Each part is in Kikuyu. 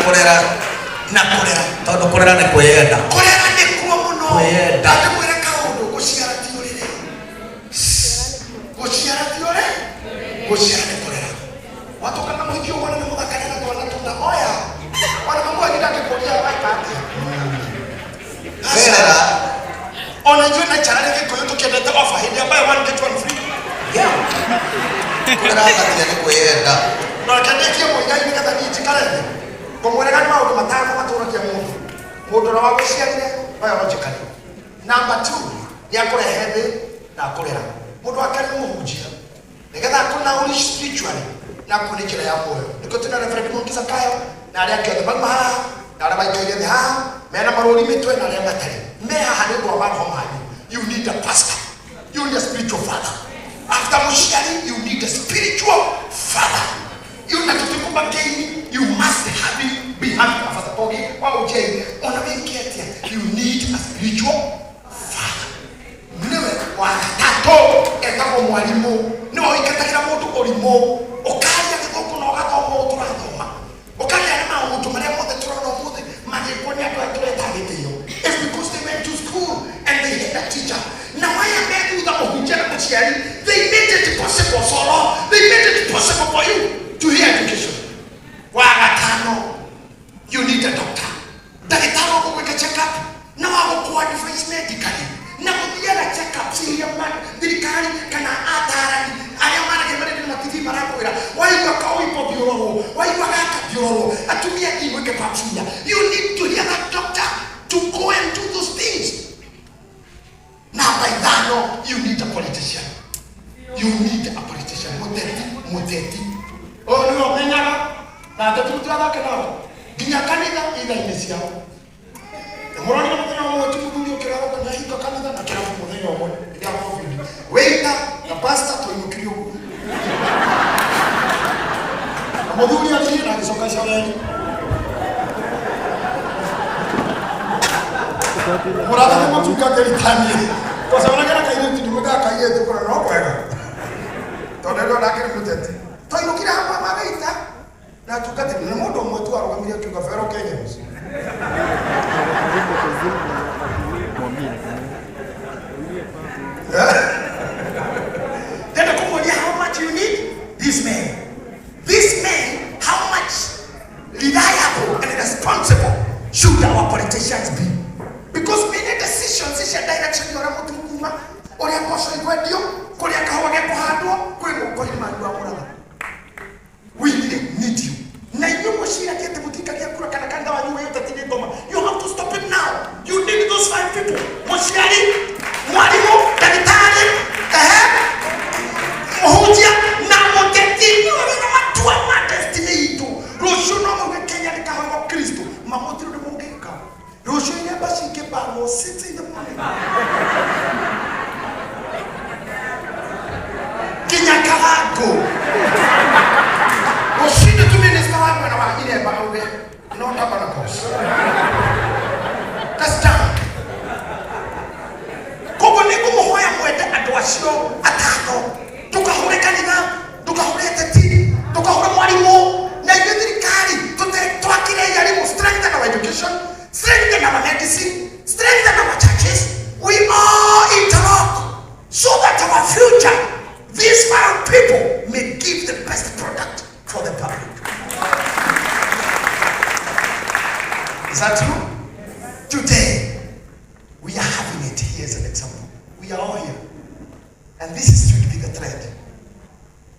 Kũrera. Na kũrera. Tondũ kũrera nĩ kwĩyenda. Kũrera nĩkuo mũno. Kwĩyenda. Ndĩmwĩre kaũndũ, gũciara ti ũrĩrĩ. Gũciara ti ũrĩ, gũciara nĩ kũrera. Watuka na mũhiki ũguo nĩ mũthaka na twana tũna oya. Ona mamu wanyu ndangĩkũria waika atĩa. Werera. Ona ithuĩ na icara rĩ Gĩkũyũ tũkĩendete offer hĩndĩ ya buy one get one free. Yeah. Kũrera ngatia nĩ kwĩyenda. Na reke ndĩkie mũigai nĩgetha niĩ njikare thĩ. Ngũmwĩraga nĩ maũndũ matano matũragia mũndũ. Mũndũ ũrĩa wagũciarire biologically. Number two, nĩ akũrehe thĩ na akũrera. Mũndũ wa kerĩ nĩ mũhunjia. Nĩgetha akũnaũrish spiritually na akuonie njĩra ya muoyo. Nĩkĩo twĩna Reverend Mwangi Zakayo na arĩa angĩ othe mauma haha na arĩa maikaire thĩ haha mena marũri mĩtwe na arĩa matarĩ. Me haha nĩ ũndũ wa maroho manyu. You need a pastor. You need a spiritual father. After mũciari, you need a spiritual father. You na tũtikũmakĩini, you must have it, be having a father. Togi, wa ũnjei, ona wĩke atĩa, you need a spiritual father. Nĩwe wa gatatũ etagwo mwarimũ. Nĩwe ũingatagĩra mũndũ ũrimũ, ũkaria gĩthũngũ na ũgathoma ũũ tũrathoma, ũkagĩa na maũndũ marĩa mothe tũrona ũmũthĩ magĩkwo nĩ andũ aya tũreta gĩtĩo. It's because they went to school and they had a teacher. Na aya me thutha mũhunjia na mũciari, they made it possible, solo, they made it possible for you to hear education. Wa gatano, you need a doctor. Ndagĩtarĩ wa gũgwĩka check up na wa gũkũ advise medically na gũthiaga check up iria thirikari kana atarani arĩa maragia marĩ na TV marakwĩra waigua kaũimbo thiũrorwo, waigua gaka thiũrorwo, atumia thiĩ mwĩke pap smear. You need to hear that doctor to go and do those things. Namba ithano, you need a politician. You need a politician. Mũteti, mũteti. Ũyũ nĩwe ũmenyaga na ateti mũtirathake nao nginya kanitha itha-inĩ ciao. Na mũronire mũthenya ũmwe ti mũthuri ũkĩrarũka nĩ ahinga kanitha na kĩrabu mũthenya ũmwe hĩndĩ ya Covid. Wĩita na pastor twainũkirio ũguo. Na mũthuri athiĩ na agĩcoka icogeri. Mũratha nĩ mũtungatĩri taniĩ. Twacemanagia na kairĩtu ndimwĩtaga kairĩtu kũrĩa no kwega. Tondũ ndona akĩrĩ mũteti. Twainũkire hamwe magaita na atungatĩri na mũndũ ũmwe tu arũgamire akiuga fellow Kenyans. Ndenda kũmuonia how much you need this man. This man, how much reliable and responsible should our politicians be? Because many decisions cia direction ya ũrĩa mũtu kuma, ũrĩa mboco ikwendio, kũrĩa kahũa gekũhandwo, kwĩ moko-inĩ manyu wa mũratha. We really need you. Na inyuĩ mwĩciragia atĩ mũtikagia kura kana kanitha wanyu wĩ ũteti nĩ ngoma. You have to stop it now. You need those five people. Mũciari, mwarimũ, ndagĩtarĩ, ehe, mũhunjia na mũteti nĩwe wĩna matua ma destiny itũ. Rũciũ no mauge Kenya nĩ kahoerwo Kristo, ma mũtirĩ ũndũ mũngĩka. Rũciũ iremba cingĩbanwo 6 in the morning. Nginya Karango. Rũcinĩ tu minister wa mwena wa iremba auge no tabernacles. That's done. Koguo nĩ ngũmũhoya mwende andũ acio atano. Ndũkahũre kanitha, ndũkahũre ateti, ndũkahũre mwarimũ, na ithuĩ thirikari twakire arimũ, strengthen our education, strengthen our medicine, strengthen our churches. We all interlock so that our future, these five people may give the best product for the public. Is that true? Today, we are having it here as an example. We are all here. And this is should be the trend.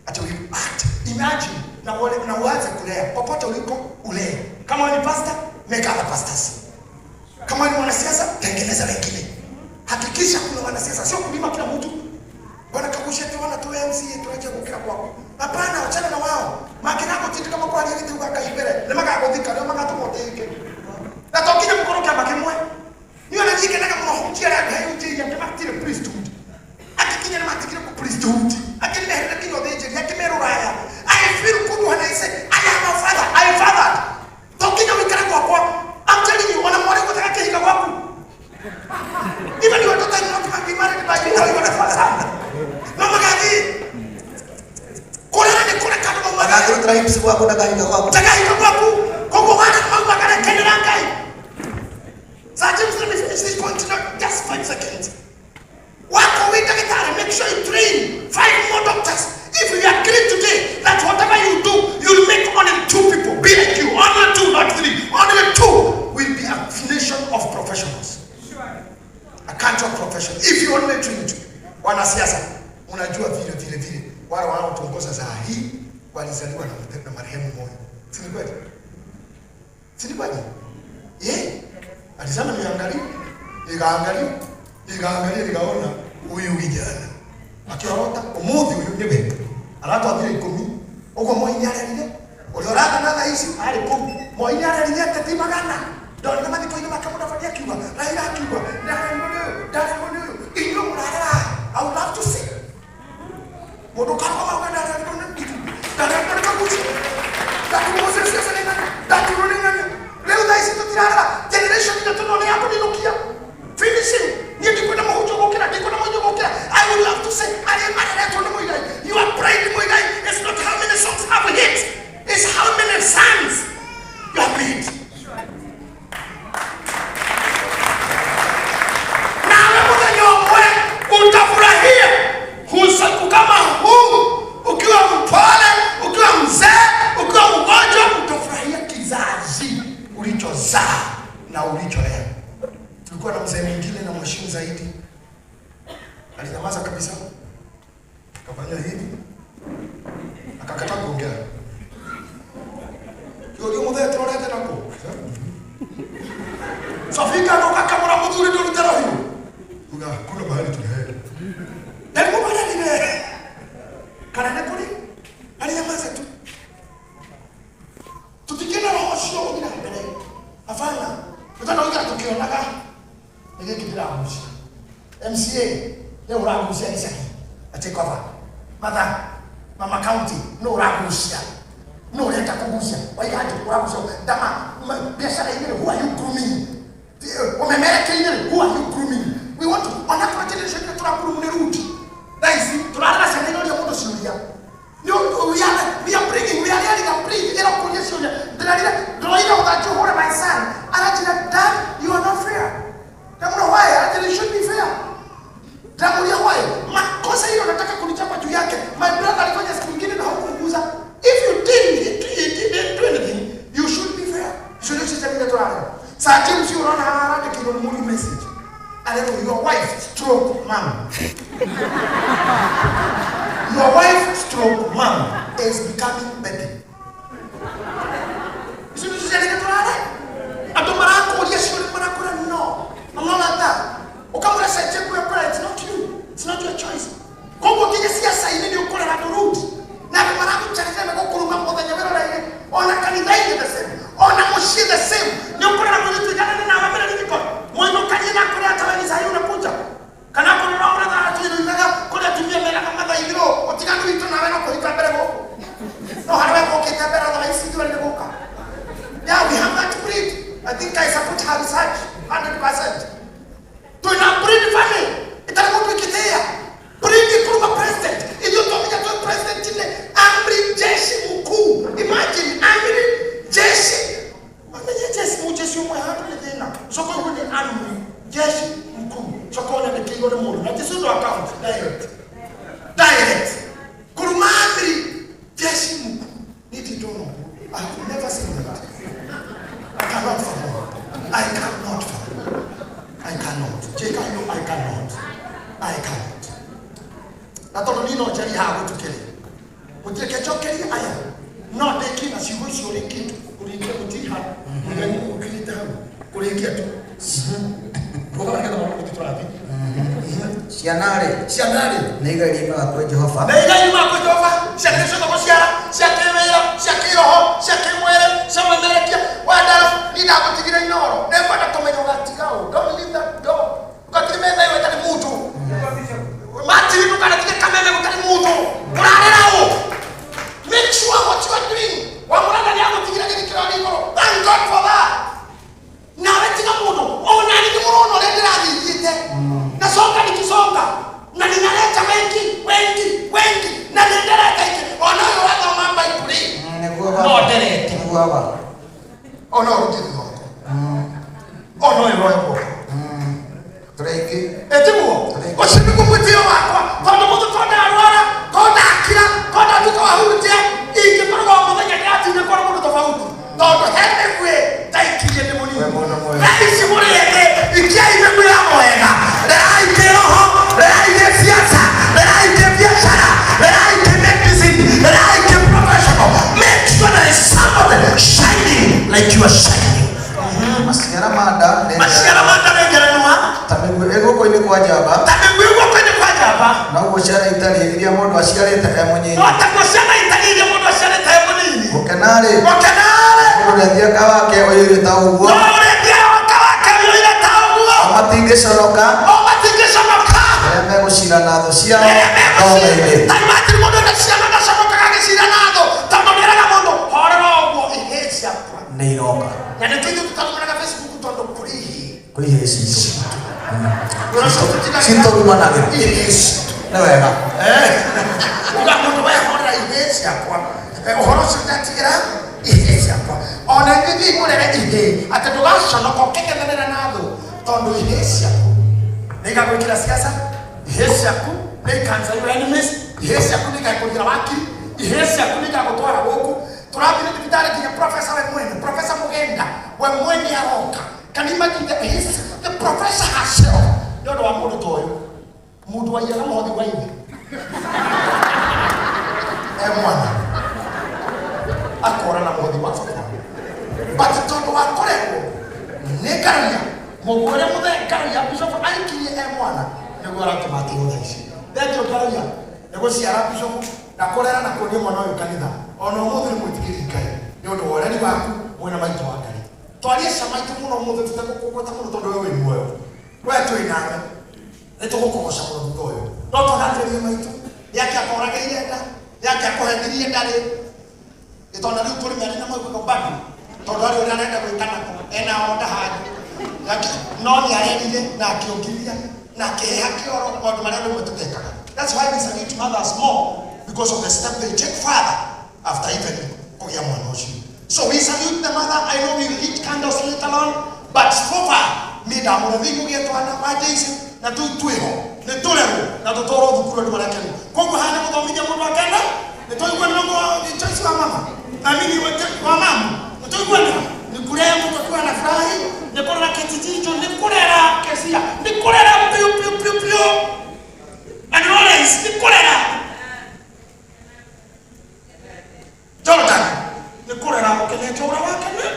At we act. Imagine, na wale na uanze kulea. Popote uliko ulee. Kama ni pastor, make other pastors. Kama ni mwanasiasa, tengeneza wengine. Hakikisha kuna wanasiasa, sio kulima kila mtu. Bwana kagusha tu wana tu MC tuache gukira kwako. Hapana, achana na wao. Makirako tindi kama kwa ajili tu kaimbere. Ni magaguthika, ni magatũmũteike. Na to nginya mũkorwo kĩama kĩmwe. Niĩ ona niĩ ngenaga mũno hunjia arĩa angĩ hunjĩirie angĩ matirĩ priesthood. Angĩ nginya nĩ matigire kũ priesthood. Angĩ nĩ meherire nginya ũthĩnjĩri, angĩ me rũraya. I feel good when I say I am a father, I fathered. To nginya ũikare gwakwa. I'm telling you, ona mwarĩ ũgũtaka kĩhinga gwaku. Even your daughter is not be married by you, you are the father. No magathiĩ. Kũrera nĩ kũreka andũ maumaga. Agakĩrutĩra hips gwaku ndakahinga gwaku. Ndakahinga gwaku. Koguo wana Si ni kweli? Eh? Alisema niangalie, nikaangalia, nikaangalia nikaona huyu kijana. Akiorota umuthi uyu niwe. Aratwathire 10. Uguo Moi nĩarerire. Ũrĩa ũrathana thaa ici arĩ kũu. Moi nĩarerire ateti magana. Ndonire mathiko-inĩ make Mũdavadi akiuga, Raila akiuga, ndarerirwo nĩ ũyũ, ndarerirwo nĩ ũyũ. Inyuĩ mũrarera. I would love to see. Mũndũ ũkarũgama auge ndarerirwo nĩ Mbitu, ndarerirwo nĩ Kaguchia, ndaturwo ciaca nĩ ng'ania, ndaturwo nĩ ng'ania. Rĩu thaa ici tũtirarera. Generation ĩno tũno nĩ ya kũninũkia. Finishing. Niĩ ndikwenda mũhunjia gũkĩra, ndikwenda mũhunjia gũkĩra. I would love to say arĩa mareretwo nĩ Muigai. Your pride Muigai is not how many songs have hit, it's how many sons you have made. Nawe mũthenya ũmwe utafurahia usiku kama huu, ukiwa mpole, ukiwa mzee, ukiwa mgonjwa, utafurahia kizazi ulichozaa na ulicholea. Tulikuwa na mzee mwingine na mheshimu zaidi, alinyamaza kabisa, akafanya hivi, akakataa kuongea. Kĩũria mũthee tũrorete nakũ? Safika agoka akamũra mũthuri ndũrute rũhiũ. Uga hakuna mahali tunaenda. Na nĩguo mararire. Kana nĩ kũrĩ? Alinyamaza tu. Tũtingĩenda roho ũcio ũthiĩ na mbere. Hapana. Tũtanoiga tũkĩonaga nĩ gĩkĩ ndĩragucia. MCA nĩ ũragucia gĩcagi. Take over. Mother, Mama County nĩ ũragucia. Nĩ ũrenda kũgucia. Waiga atĩ ũragucia. Ndama biacara-inĩ who are you grooming? Ũmemerekeire who are you grooming? We want to ona kũrĩ generation ĩno tũragroom nĩ rude. Thaa ici tũrarera ciana iroria mũndũ ciũria. We are bringing, we are rearing a breed ĩrakũria ciũria. Ndĩrarire, ndĩroire ũthanju hũre my son. Aranjĩra, Dad, you are not fair. Ndamwĩra why? Aranjĩra, you should be fair. Ndamwĩra why? Makosa hiyo nataka kunichapa juu yake. My brother alifanya siku nyingine na hukumguza. If you didn't, he didn't do anything, you should be fair. Should you say that turarera? Sir James ũrona haha arandĩkĩirwo nĩ mũriũ message. Arerwo your wife stroke mom. Your wife stroke mom is becoming baby. Icio nĩcio ciana turare. Andũ marakũria ciũria marakwĩra no. I'm not like that. Ũkamwĩra cenjia kuya kũrĩa it's not you. It's not your choice. Koguo nginya ciaca-inĩ nĩ ũkũrera andũ rude. Na andũ maragũcarĩria megũkũruma mũthenya wĩroreire. Ona kanitha-inĩ the same. Ona mũciĩ the same. Nĩ ũkũrera mũirĩtu iganane nawe mbere nĩgĩko. Mũinũkanie na kũrĩa ataweni sahi unakuja. Kana kũrĩa ũratha atwĩrũigaga kũrĩa atumia meraga mathaithirwo ũtiganu witũ nawe no kũhika mbere gũkũ. No harĩ we gũkĩte mbere otherwise ithuĩ nĩ gũka. Yeah, we have that breed. I think I support her research 100%. Twina breed family. Itarĩ mũndũ ĩkĩtĩĩa. Breed ĩkũruma president. Ithuĩ twamenya twĩ president nĩ amri jeshi mkuu. Imagine amri jeshi. Wamenye jeshi mujeshi ũmwe handũ nĩ thĩna. Coka ũguo nĩ amri jeshi mkuu. Coka ũnyandĩkĩirwo nĩ mũndũ. Na ti pseudo account direct. Direct. Kuruma amri jeshi mkuu. Need don't know. I have never seen that. I cannot fathom. I cannot fathom. I cannot. Jake, I know I cannot. I cannot. Na tondũ niĩ no njarie haha gũtukĩre. Gũtirĩ kĩnjokerie aya. No ndĩkie na ciugo icio rĩngĩ tu. Kũrĩkia gũtirĩ hau. Mũthenya ũkirĩte hau. Kũrĩkia tu. Rũgama nĩgetha maũndũ gũthiĩ tũrathiĩ. Ciana-rĩ, Ciana-rĩ, nĩ igai riumaga kwĩ Jehova, na igai riumaga kwĩ Jehova, ciana nĩcio gũciara, cia kĩwĩra, cia kĩroho, cia kĩmwĩrĩ, cia ũmemerekia. Wandara, niĩ ndagũtigire Inooro. Nĩngwenda kũmenya ũgatiga ũ. Don't leave that dog. Ndũgatige metha ĩyo ĩtarĩ mũndũ. Martin, ndũkanatige kameme gũtarĩ mũndũ. Ũrarera ũ? Make sure what you are doing. Wamũranda nĩagũtigire gĩthikĩro gĩa igũrũ. Thank God for that. Nawe tiga mũndũ ona nĩ mũrona ũrĩa ndĩrathiĩte nacoka nikisonga na ninaleta wengi wengi wengi na nĩndereta ingĩ ona ũyũ ũrathoma Bible Nĩguo no baba. nderete Nĩguo baba. Ona ũrutĩte guoko ona ũyũ roe guoko. Tũrĩ aingĩ. Etiguo ũcio nĩguo mwĩtĩo wakwa tondũ mũndũ ko ndarwara ko ndakira ko ndatuĩka wa hunjia ingĩkorwo o mũthenya ndĩratinda kwa mũndũ tofauti tondũ he mĩguĩ ndaikirie ndĩ mũnini. We mũndũ mwega. Thaa ici mũrĩ ethĩ ikiai mĩguĩ ya mwega rerai kĩroho rerai gĩciaca rerai kĩbiacara rerai kĩmedicine rerai kĩprofessional. Make sure there is somebody shining like you are shining. Maciara ma nda nĩ Maciara ma nda nĩ ngerenwa. Ta mĩguĩ ĩ guoko-inĩ kwa njamba. Ta mĩguĩ guoko-inĩ kwa njamba. Noguo ciana itariĩ iria mũndũ aciarĩte e mũnyinyi. No taguo ciana itariĩ iria mũndũ aciarĩte e mũnini. Gũkena-rĩ, Gũkena-rĩ, mũndũ nĩathiaga wake ũiyũire ta ũguo. No ũrĩa thiaga wake ũiyũire ta ũguo. O matingĩconoka. O matingĩconoka. Rĩrĩa megũciira na thũ ciao Rĩrĩa megũciira. ndoo-inĩ. Ta imagine mũndũ ena ciana ndaconokaga agĩciira na thũ, tondũ nĩeraga mũndũ horera ũguo ihĩĩ ciakwa nĩ iroka. Na nĩkĩo ithuĩ tũtatũmĩraga Facebook tondũ kũrĩ ihĩĩ. Kwĩ ihĩĩ citũ. Wĩra ũcio tũtindaga- Citũrumanagĩra. Ihĩĩ citũ. Nĩ wega. Uga mũndũ wehorera ihĩĩ ciakwa. Ũhoro ũcio ndatigĩra ihĩĩ ciakwa. Ona ithuĩ thiĩ mũrere ihĩĩ atĩ ndũgaconoka ũkĩng'ethanĩra na thũ tondũ ihĩĩ ciaku nĩ igagwĩkĩra siasa, ihĩĩ ciaku nĩ ikansa your enemies, ihĩĩ ciaku nĩ igakũrigĩra wakiri, ihĩĩ ciaku nĩ igagũtwara gũkũ. Tũrathire thibitarĩ nginya professor we mwene, Professor Mugenda we mwene aroka. Can you imagine the professor herself nĩ ũndũ wa mũndũ ta ũyũ, mũndũ waiyaga mũhothi wa ithe e mwana akora na mũhothi wa baba, but tondũ wa kũrerwo nĩ ngaria mũguo ũrĩa mũthee ngaria bishop aikirie e mwana nĩguo aratũma atĩrwo thaa ici. Thengio ngaria nĩ gũciara bishop na kũrera na kuonia mwana ũyũ kanitha. Ona ũmũthĩ nĩ mwĩtigĩri Ngai nĩ ũndũ wa ũreri waku mwĩna maitũ wa Ngai. Twarie cia maitũ mũno ũmũthĩ tũtegũkũgweta mũno tondũ we wĩ muoyo, we twĩ nawe nĩ tũgũkũgoca mũno thutha ũyũ. No twagathĩrĩrie maitũ nĩake akoragĩire nda, nĩake akũhenirie ndarĩ nĩ tondũ rĩu tũrĩ merĩ na maugaga bado tondũ arĩ ũrĩa arenda gwĩka nako ena onda handũ. No nĩ arerire na akĩongithia na akĩheha kĩoro maũndũ marĩa rĩmwe tũtekaga. That's why we salute mothers more, because of the step they take further after even kũgĩa mwana ũcio. So we salute the mother. I know we will eat candles later on, but so far niĩ ndamũrĩthi mũgĩe twana wa Jason na tũu twĩho nĩ tũrerwo na tũtwarwo thukuru andũ marakenu. Koguo haha nĩ gũthomithia mũndũ akena nĩ twaiguanĩra ũguo Joyce wa mama na mimi wa mama nĩ twaiguanĩra nĩ kũrĩa mũndũ akiwa anafurahi nĩ kũrera kĩchichicho nĩ kũrera kesia nĩ kũrera piu piu piu piu and Lawrence nĩ kũrera Jordan nĩ kũrera ũkenete ũrĩa wakene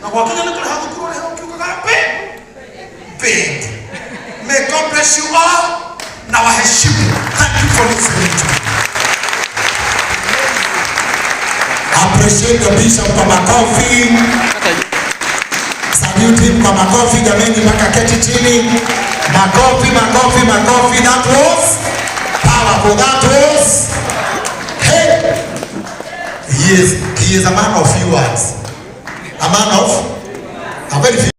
na gwakinya nĩ kũrĩha thukuru ũrĩa ũkiugaga big. May God bless you all na waheshimu. Thank you for listening to me. Appreciate the bishop kwa makofi. Salute him kwa makofi jameni, mpaka keti chini. Makofi, makofi, makofi. That was powerful. That was hey. He is a man of few words. A man of a very few.